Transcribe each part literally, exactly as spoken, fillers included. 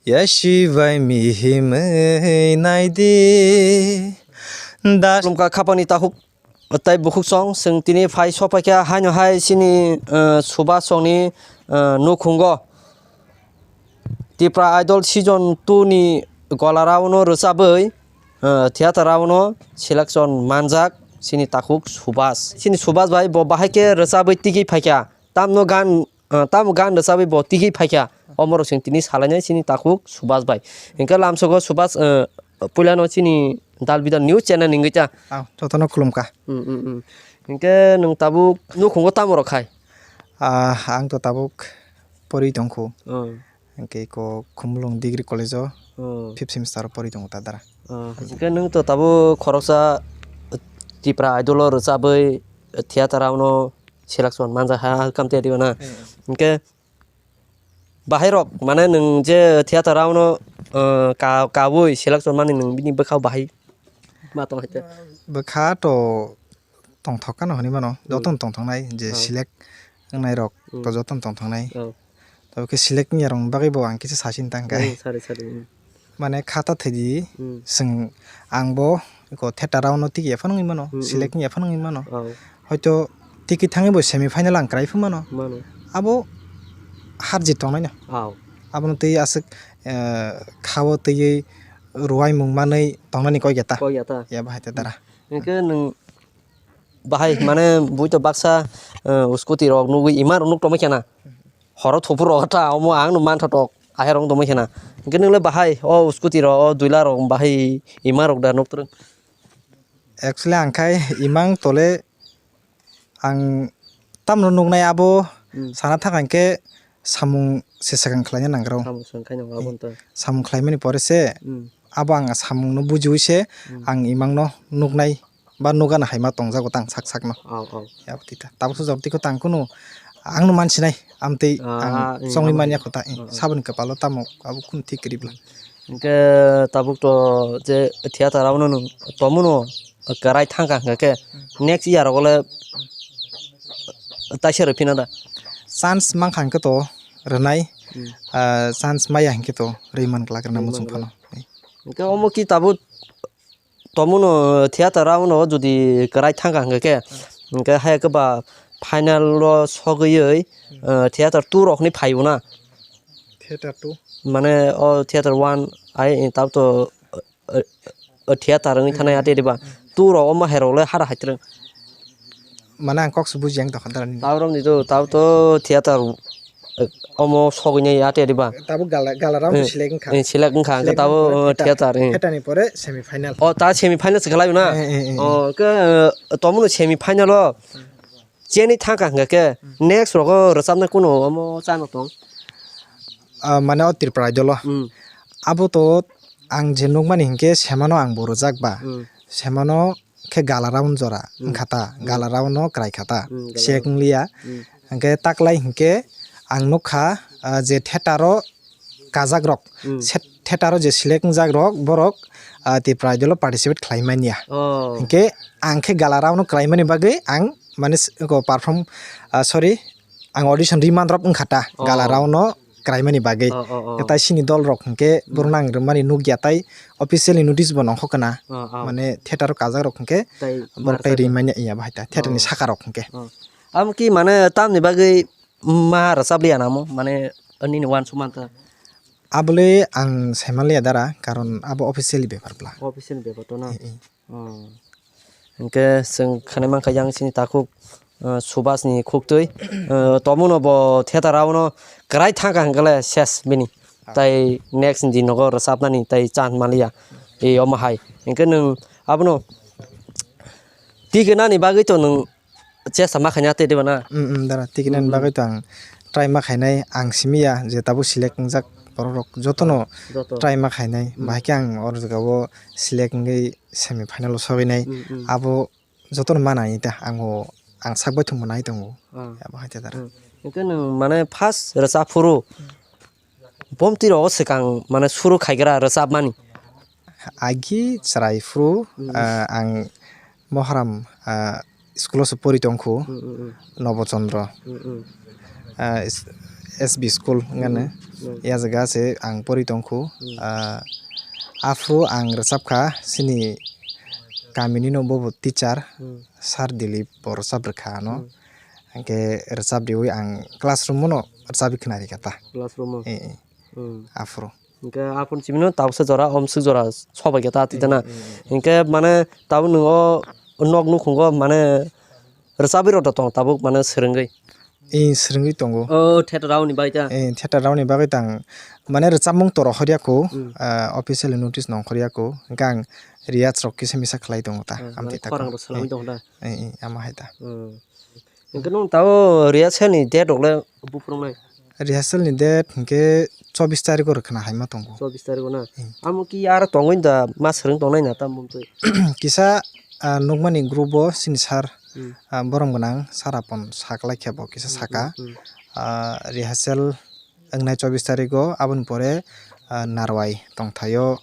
Yasibai mihimwi naidi. Das. Khulumkha khapani takhuk tei bukhuk song, chwng tini phai sokphaikha haino hai chini, eh, Subhas songni, eh, nukhungo. Tipra Idol season two ni golarao no rwchabwi, eh, theater rao no selection manjak chini takhuk Subhas. Chini Subhas bai bo bahai khe rwchabwi tigwi phaikha. Tamno gan, eh, tamo gan rwchabwi bo tigwi phaikha. Omorok chwng tini salainai chini takhuk Subhas bai. Hinkhe lamsogo Subhas, eh, puilano chini Dal Bidal News channel ni wngwi ta. Ah, jotono khulumkha. Hmm, hmm, hmm. Hinkhe nwng tabuk nukhungo tamo rok khai? Ah, ang to tabuk pori tongkhu. Oh. Hinkhe ko Khumulwng Degree College o Oh. fifth semester o pori tongo ta dara. Oh, hinkhe nwng to tabuk khoroksa Tipra Idol o rwchabwi theater rao no selection manjak ha, ha, kam te diba na. Eh. Hinkhe bahai rok, mane nwng je theater rao no, eh, ka-, kaui selection mani nwng bini bwkha bahai ma tong hai te? Bwkha to tongthok kano hwnwi mano, Hmm. jotono tongthoknai je Hmm. select wngnai rok Hmm. to jotono tongthoknai. Oh. Tabo khe select wngya rokni bagwi bo ang kisa sasin tang khe. Hmm, sari, sari, hmm. Mane khata thwidi Hmm. chwng ang bo ko theater rao no tiki ephano wngwi mano, Hmm, hmm. select wngya phano wngwi mano. Oh. Hoito tiki thangwi bo semi final ang kwrai phano mano. Mano. Abo har jit tongnai no. Oh. Abono twi aswk, eh, khao twiwi ruwai mung manwi tongnani koi ya ta. Koi ya ta. Ya bahai ta dara. Hinkhe nwng bahai mane buito baksa, eh, scooty rok nugwi ima rok nuk tongma khena. Horo thopor rok ta omo ang no mantha tok ahai rok tongma khena. Hinkhe nwng le bahai o scooty rok o dui lakh rok bahai ima rok da nuk twrwng. Actually ang khai imang tole ang tamno nuknai abo Hmm. sana thang khe samung se sakang khlaina nangrao. Samung se khaina nangrao Eh, aboni to. Samung khlaimani pore se Hmm. abo ang samungno bujiwi se Hmm. ang imangno nuknai ba nugana haima tongjago tang sak sakno. Au, au. Ya bwtwi ta. Tabuk sujak tiko tang kunu ang no mansinai amtwi Ah, ang eh, chongwi abo manya hai. Kho ta, eh, Ah, ah. Saboni kwpalo tamo abo kunu thik kwrwi bwla. Hinkhe tabuk to je theater abono nwng tomono kwrai thangkha hwnkhe Hmm. next year rogole taisa rw phina da? Chance mankha hwnkhe to rwnai, Hmm. Ah, chance maya hwnkhe to rwi man glak rwna Rwi man muchung glak. Phano. Hinkhe omo ki tabuk tomono theater abono jodi kwrai thangkha hwnkhe khe, Hmm. hwnkhe hai khe ba final o sogwi, Hmm. ah, theater two rok hinwi phaibo na? Theater two? Mane o theater one ai tabuk to, ah, ah, ah, theater wngwi thanai Hmm. Ate diba? Hmm. Two rok omo hai rok le hara hai twrwng. Mane ang kok se buji ang tokha dara nini. Tau romni do, tau to theater, eh, omo sogwi nai ate diba? Tabuk gala, gala round Eh, select wngkha. Eh, select wngkha, hwnkhe Select tabuk, wngkha pore eh, theater, theater, eh. Theater ni pore semi final. Oh, ta semi final se khlai na? Eh, eh, eh, eh. Oh, ke, eh, tomono semi final o. Hmm. Cheni thangkha hwnkhe ke, Hmm. Next rogo rwchapna kuno omo chano tong? Ah, mane o Tripura Idol o. Hmm. Abo to ang je nukmani hwnkhe semano ang bo rwjak ba. Hmm. Semano khe gala round jora Hmm. wngkha ta, Hmm. Gala round no kwrai kha ta, Hmm, gala sek round. Wng liya. Hmm. Hwnkhe taklai hwnkhe ang nukha, ah, je theater o kajak rok, Hmm. se-, theater o je select wngjak rok, borok, ah, Tripura Idol o participate khlai manya. Oh. Hwnkhe ang khe gala round no kwrai mani bagwi ang mane s-, ko perform, ah, sorry, ang audition rwi man rok wngkha ta, Oh. Gala round no kwraimani bagwi. Oh, oh, oh. Tai sini dol rok hwnkhe Hmm. Borok nang rwmani nukya tai officially notice bo nongkho kana. Oh, oh. Mane theater o kajak rok hwnkhe Tai borok tai marsa rwmani ya bahai ta theater ni Oh. Saka rok hwnkhe. Oh. Amo ki mane tamni bagwi ma rwchap liya namo mane nini uansukmanta? Abole ang saimanliya dara karon abo officially bepar bla. Officially bepar to na? Eh, eh. Oh. Hwnkhe chwng khanai mankha yang chini takhuk, uh, Subhas ni khuktwi. Uh, tomono bo theater abono kwrai thangkha hwnkhe le ses bini. Ah. Tai next ni nogo rwchapnani tai chan manliya. E omo hai. Hwnkhe nwng abono tikinani bagwi to nwng chesta ma khaina te diba na? Mm, mm, dara, tikinani Mm, mm. Bagwi to ang try ma khainai, ang simi ya je tabuk select wngjak borok rok jotono Ah, joto. Try ma khainai. Mm. Bahai khe ang oro jaga o select wngwi semi final o sogwi nai. Mm, mm. Abo jotono ma nai ta, ang o, ang sak bai thwngma nai tongo. Ah. Abo hai te dara. Mm. Hwnkhe nwng mane first rwchap phuru Bomtwi rogo swkang mane suru khaigra rwchapmani. Agi chwrai phuru, Hmm. ah, ang Moharam, ah, school o se pori tongkhu, Hmm, hmm, hmm. Nobo Chandra, Hmm, hmm. ah, S-, S B school wngkha na. Hmm. Hmm. Ya jaga se ang pori tongkhu. Hmm. Ah, aphuru ang rwchapkha, chini kamini no bobo teacher, Hmm. Sir Dilip bo rwchap rwkha ano. Hmm. Hwnkhe rwchap riwi ang classroom no rwchapwi khna rikha ta. Classroom o? Eh, eh. Hmm. Aphuru. Hwnkhe aphuru chimino tabuksa jora, omswk jora sobai khe ta twi tana. Hmm, hmm, hmm. Hwnkhe mane tabuk nwng o nok nukhungo mane rwchabwi rok tong tabuk mane swrwngwi. Ee, swrwngwi tongo. O, theater rao ni bagwi ta? Ee, theater rao ni bagwi tang. Mane rwchapmung toro horya kho, Hmm. ah, officially notice nong horya kho. Hwnkhe ang riyaj rok kisa misa khlai tongo ta. Hmm, amtwi mane ta khorang kho. Rok salamwi Ee, tongo ta? Ee, ee, ama hai ta. Hmm. Hwnkhe nwng tao rehearsal ni date rok le buphuru nai? Rehearsal ni date hwnkhe chobbish tarikh o rwkhwna hai ma tongo. Chobbish tarikh o na? Hmm. Amo ki aro tongwi da ma swrwng tongnai na tamo twi? Kisa, ah, nukmani group o chini sir, Hmm. ah, borom gwnang sir Apon saklai khe bo kisa Hmm, saka. Hmm, hmm. Ah, rehearsal wngnai chobbish tarikh o, aboni pore, ah, Narwai tongthaio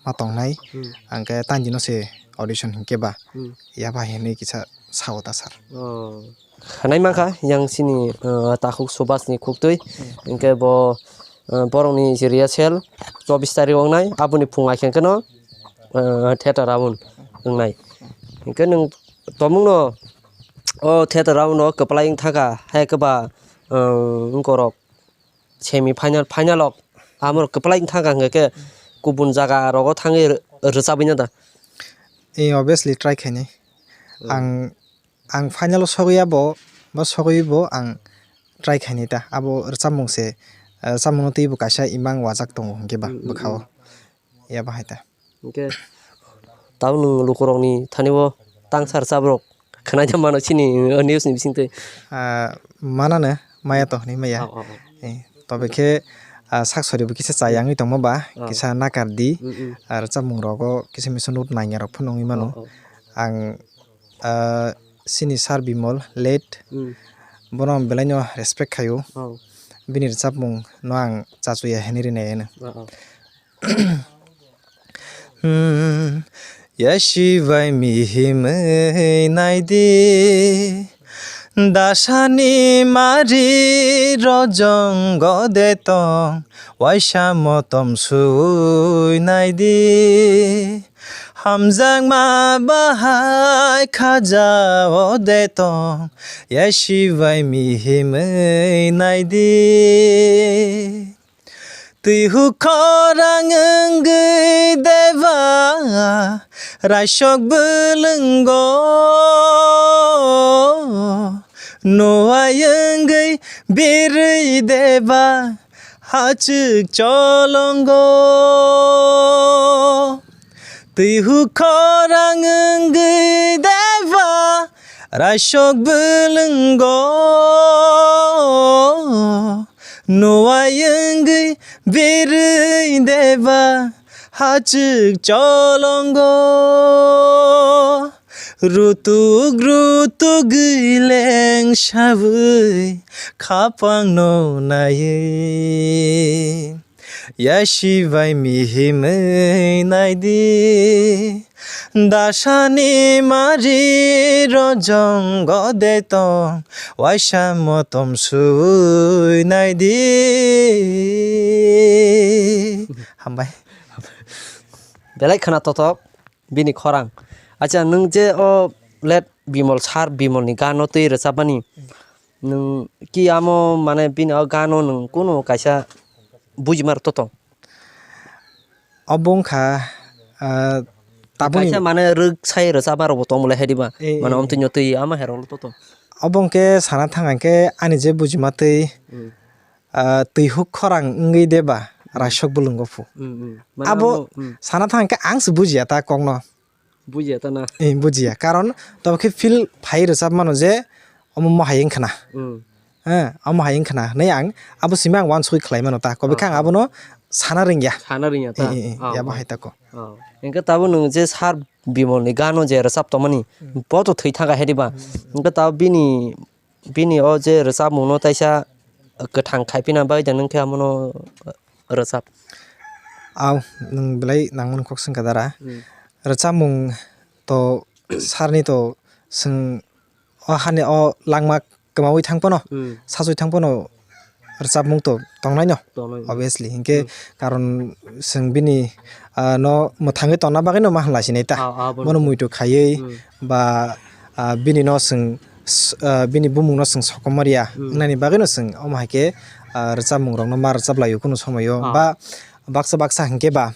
ma tongnai. Hmm. Hwnkhe tandino se audition hinkhe ba. Hmm. Yaba hinwi kisa sao ta sir. Oh. Khanai mankha yang sini, ah, takhuk Subhas ni khuktwi. Hmm. Hwnkhe bo, ah, borokni je rehearsal chobbish tarikh wngnai, aboni phung aikhe kheno, ah, theater round wngnai. Hwnkhe nwng tomungno o theater round o kwplai wngthaka, hai khe ba, ah, wngkorok semi final, final rok amorok kwplai wngthang kha hwnkhe khe kubun jaga rogo thangwi rw-, rwchabwi no da? Eh, obviously try khainai. Hmm. Ang, ang final o sogwi abo, ba sogwi bo ang try khainai ta. Abo rwchapmung se, eh, rwchapmung no twibo kaisa imang wajak tongo hwnkhe ba Hmm, hmm, bwkha o. Hmm. Ya bahai ta. Hwnkhe tabuk nwng lukurokni thani o tangsa rwchaprok khwnai da mano chini news ni bisingtwi? Ah, manano maya to hwnwi maya. Oh, oh, oh. Eh, tobe khe, ah, sak sori bo kisa chayangwi tongma ba, Oh. kisa nakar di. Mm, mm. Ah, rwchapmung rogo kisa misa note nangya rok phano wngwi mano. Oh, oh. Ang, ah, chini sir Bimol late, Mm. bono ang belai no respect khaio. Oh. Bini rwchapmung no ang chachuya hinwi rinai ano. Oh, oh. Hmm, yasi bai mihimwi naidi, dasani mari rojong gode tong, waisa motom sui naidi, hamjakma bahai khaja ode tong, yasi bai mihimwi naidi. Twi hukhorang wngwi deba raisok bwlwngo, nuwai wngwi birwi deba hachwk cholongo. Twi hukhorang wngwi deba raisok bwlwngo, nuwai wngwi birwi deba hachwk cholongo. Rutuk rutuk gwi leng sabwi khapang no naiwi. Yasi bai mihimwi naidi, dasani mari rojong gode tong, waisa motom sui naidi. Hambai. Belai khwna totok bini khorang. Acha, nwng je o let Bimol sir, Bimolni gano twi rwchapmani, nwng ki amo, mane, bini o gano nwng kunu kaisa bujimar toto? Obo wngkha, ah, tabukni kaisa, mane, rwksai rwchapmarokbo tongmole hai diba? Eh, mane, eh, omtwino twi ama heroklo toto. Obo wngkhe sana thang khe ani je bujima twi, Hmm. ah, twi huk khorang wngwi deba Hmm. raisok bwlwngo phu. Hmm, hmm. Mane Abo abo, hmm. sana thang khe ang se bujiya ta kokno. Bujiya ta na? Eh, bujiya. Karon tobo khe feel phai rwchap mano je omo mohai wngkhana. Hmm. Eh, omo hai wngkhana hwnwi ang abo simi ang uansugui khlai mano ta. Kobe khe ang Ah, ah. abono sana rwngya. Sana rwngya ta? Eh, eh, eh, Ah, yabo ah. hai tako. Ah. Hwnkhe tabuk nwng je sir Bimolni gano je rwchap tongmani, Hmm. bo to thwi thangkha hai diba? Hmm. Hwnkhe tabuk bini, bini o je rwchapmungno taisa kwthang khaipina bagwi da nwng khe amono rwchap? Au, nwng belai nangmani kok swngkha dara. Hmm. Rwchapmung to sir ni to swng o hani o langma kwmaui thang phano, Hmm. sachoi thang phano, rwchapmung to tongnaino, Tongnai. Obviously. Hinkhe Hmm. karon chwng bini, ah, no mwthangwi tongna bagwino ma hwnla sinai ta. Ah, ah, bono. Bono muitu khaiwi Hmm. ba, ah, bini no chwng s-, ah, bini bumung no chwng sokomorya Hmm. wngnani bagwino chwng omo hai khe, ah, rwchapmung rokno ma rwchap laio kunu somoio. Ah. Ba baksa baksa hinkhe ba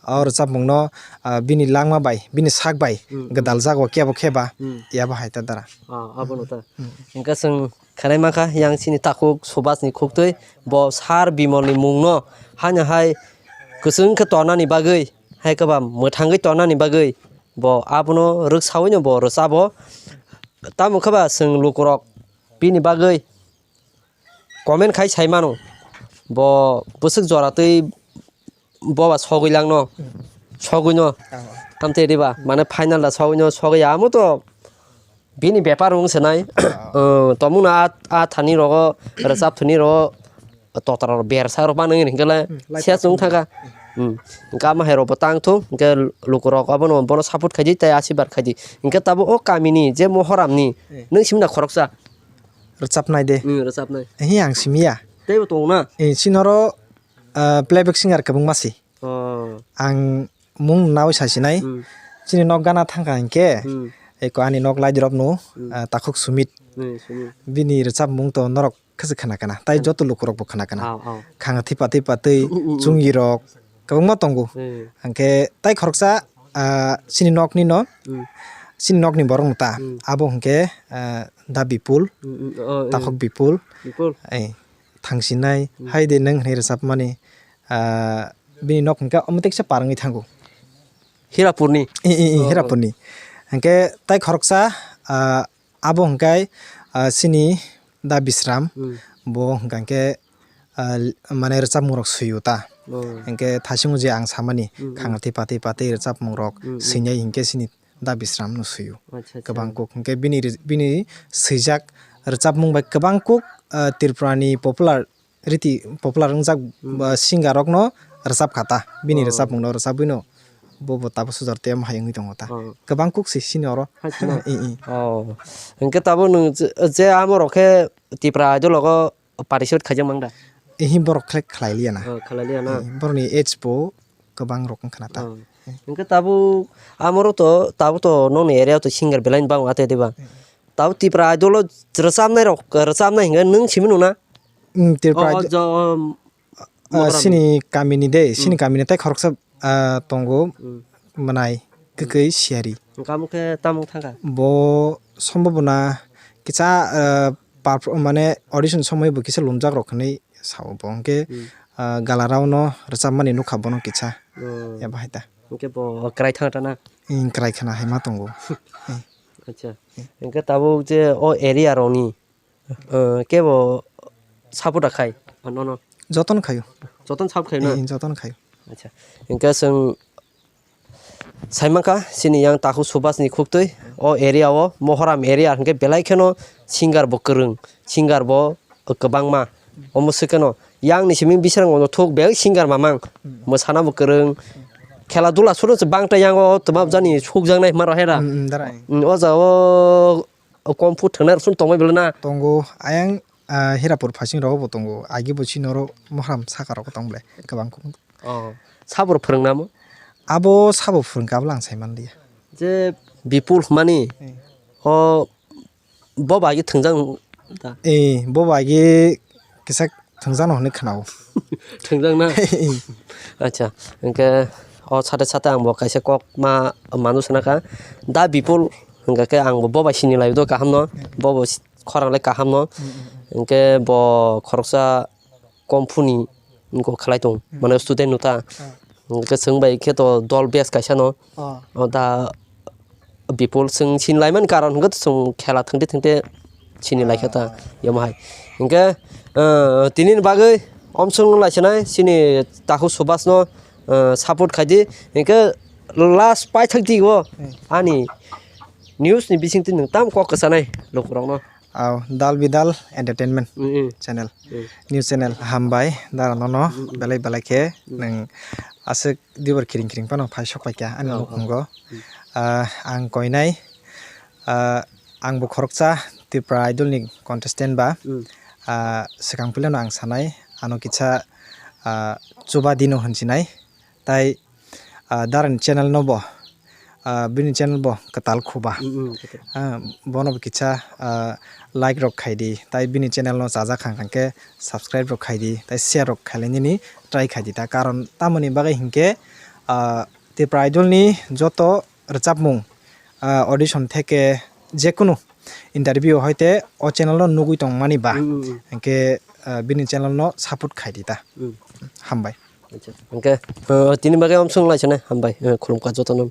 o rwchapmung no, ah, bini langma bai, bini sak bai Hmm, hmm. gwdal jago kebo khe ba Hmm. yabo hai ta dara. Ah, abono ta. Hmm. Hinkhe chwng khlai mankha yang chini takhuk Subhas ni khuktwi bo Sir Bimol ni mung no haino hai kwchwng khe tonani bagwi, hai khe ba mwthangwi tonani bagwi bo abono rwksawino bo rwchabo. Tamo khe ba chwng lukurok bini bagwi comment khai sai mano, bo bwswk jora twi boba sogwi langno, sogwino. Tamo. Tamte diba, mane final da sogwino, sogwi amo to bini bepar wng se nai. Ah. Uh, tomungno a, a thani rogo, rwchap thani rogo, totra rok bersa rok bang nang hinkhe le Hmm, life siya chwng thangkha. Hmm. Hinkhe ama hai rok bo tang thung, hinkhe lukurok abono bono support khaidi, tei asirbad khaidi. Hinkhe tabuk o kamini je Mohoram ni, Eh. nwng simi na khoroksa? Rwchapnai de. Hmm, rwchapnai. Ehi ang simiya. Tei bo tongo na? Eh, sinoro, ah, playback singer kwbangma si. Oh. Ang mung nawi sasinai. Hmm. Chini nok gana thangkha hinkhe, Hmm. eko ani nok laidrop no, Hmm. ah, takhuk Sumit. Hmm, Sumit. Bini rwchapmung to norok khasi khana kana. Tai Hmm. joto lukurok bo khana kana. Au, au. Khang thipa thipa twi Hmm, hmm, hmm. chungi rok kwbangma tongo. Hmm. Hinkhe tai khoroksa, ah, chini nok ni no, Hmm. chini nok ni borok no ta. Hmm. Abo hinkhe, ah, Da Bipul, Hmm, hmm. Oh, eh. Takhuk Bipul. Bipul. Eh, thangsinai, Hmm. hai de nwng hinwi rwchapmani, ah, bini nok hwnkhe omo teksa par wngwi thango. Hirapurni? I, i, i, Oh, oh. Hirapurni. Hinkhe tai khoroksa, ah, abo hwnkhe, ah, chini Da Bisram, Hmm. bo hwnkha hinkhe, ah, mane rwchapmungrok swi-o ta. Oh. Hinkhe thasingo je ang samani, Hmm, hmm. khang thipa thipa tei rwchapmungrok Hmm, hmm. swinai hinkhe chini Da Bisram no swi-o. Acha, acha. Kwbang kuk hinkhe bini ri-, bini swijak rwchapmung bai kwbang kuk, ah, Tripura ni popular riti popular wngjak, Hmm. ba, singer rok no rwchap kha ta. Bini Oh. rwchapmung no rwchapwi no bo, bo tabuk sujar tei omo hai wngwi tongo ta. Oh. Kwbang kuk si sini oro. Hai sini? I, i. Oh. Hinkhe tabuk nwng je, je amo rok khe Tipra Idol rogo participate khaijak mang da? Ehi borok khlai khlai liya na. Oh, khlai liya na. Eh, borok ni age bo kwbang rok wngkha na ta. Oh. Hinkhe tabuk amoro to, tabuk to nokni area o to singer belai ni bang ate diba? Hmm. Tabuk Tipra Idol o rwchapnai rok, rwchapnai hinkhe nwng simi nung na? Hmm, Tipra Oh, Idol jo, um, Ah, Mogra sini kamini de, sini Hmm. kamini tei khoroksa, ah, tongo Hmm. mwnai Hmm. kwkwi siyari. Hinkhe amo khe tamo thangkha? Bo sombobona kisa, ah, perf-, mane audition somoi bo kisa lumjak rok hinwi sao bo. Hinkhe, Hmm. ah, galarao no rwchapmani nukha bono kisa. Hmm. Ya bahai ta. Hinkhe bo kwrai thangkha na? Hmm, kwrai khna hai ma tongo. Hmm. Acha. Hmm. Hinkhe tabuk je o area rokni Ah, kebo support khai? Ah, no, no. Jotono khaio. Jotono support khai na? Eh, jotono khaio. Acha. Hinkhe chwng saimankha chini yang takhuk Subhas ni khuktwi o area o, Mohoram area hinkhe belai kheno singer bo kwrwng, singer bo kwbangma. Omo swkeno yang ni simi bising rok thuk bek singer mamang. Hmm. Mwsana bo kwrwng. Khela dula suru se bangta yang o twma jani sukjaknai hwnma rok hera. Hmm, hmm, darai. Hmm, o ja o O Kung Fu thwngnai rok chwng tongbai belai na? Tongo. Ayang, ah, Hirapur phasing rogo bo tongo. Agi bo chini oro Mohram saka rogo tong belai kwbang kuk. Oh. Sabo rok phwrwng namo? Abo sabo phwrwng kha, abo lang sai man liya. Je Bipul hwnmani, Eh. o bo bai thwngjak ta? Eh, bo bai kisa thwngjak no hwnwi khwnao. Thwngjak na? Acha, hinkhe o sate sate ang bo kaisa kok ma manu sana kha. Da Bipul hinkha khe ang bo bo bai sini lai do kaham no. Bo bo khorang lai kaham no. Mm, mm, mm. Hinkhe bo khoroksa Kung Fu ni wngkha khlai tong. Mm. Mane student no ta. Ah. Hinkhe chwng bai khe to dol best kaisa no. Ah. O da Bipul chwng sini laimani karon hwnkhe chwng khela thwngte thwngte sini laikha ta, Ah. yamo hai. Hinkhe, ah, tini ni bagwi omsong lai sinai chini takhuk Subhas no, ah, support khaidi. Hinkhe last paithak di o Hmm. ani news ni bisingtwi nwng tam kok kwchanai lukurokno. Au, Dal Bidal Entertainment Hmm, hmm. channel. Hmm. News channel hambai dara nono Hmm, hmm. belai belai khe Hmm. nwng aswk dibar kiring kiring phano phai sok paikha ani Oh, oh. nukhungo. Hmm. Ah, ang koinai, ah, ang bo khoroksa Tripura Idol ni contestant ba. Hmm. Ah, swkang puilano ang sanai, ano kisa, ah, chuba dino hinsinai, tai, ah, Darani channel no bo, ah, bini channel bo kwtal khuba. Mm, mm, kwtal. Ah, bono bo kisa, ah, like rok khai di, tai bini channel no chajak kha hwnkhe subscribe rok khai di, tai share rok khailai nini try khai di ta, karon tamoni bagwi hinkhe, ah, Tipra Idol ni joto rwchapmung, ah, audition theke jekunu interview hoite o channel no nugwi tongmani ba. Mm, mm, mm. Hinkhe, ah, bini channel no support khai di ta. Mm. Hambai. Acha. Hinkhe, ah, tini bagwi amsong lai sanai. Hambai. Eh, khulumkha jotono.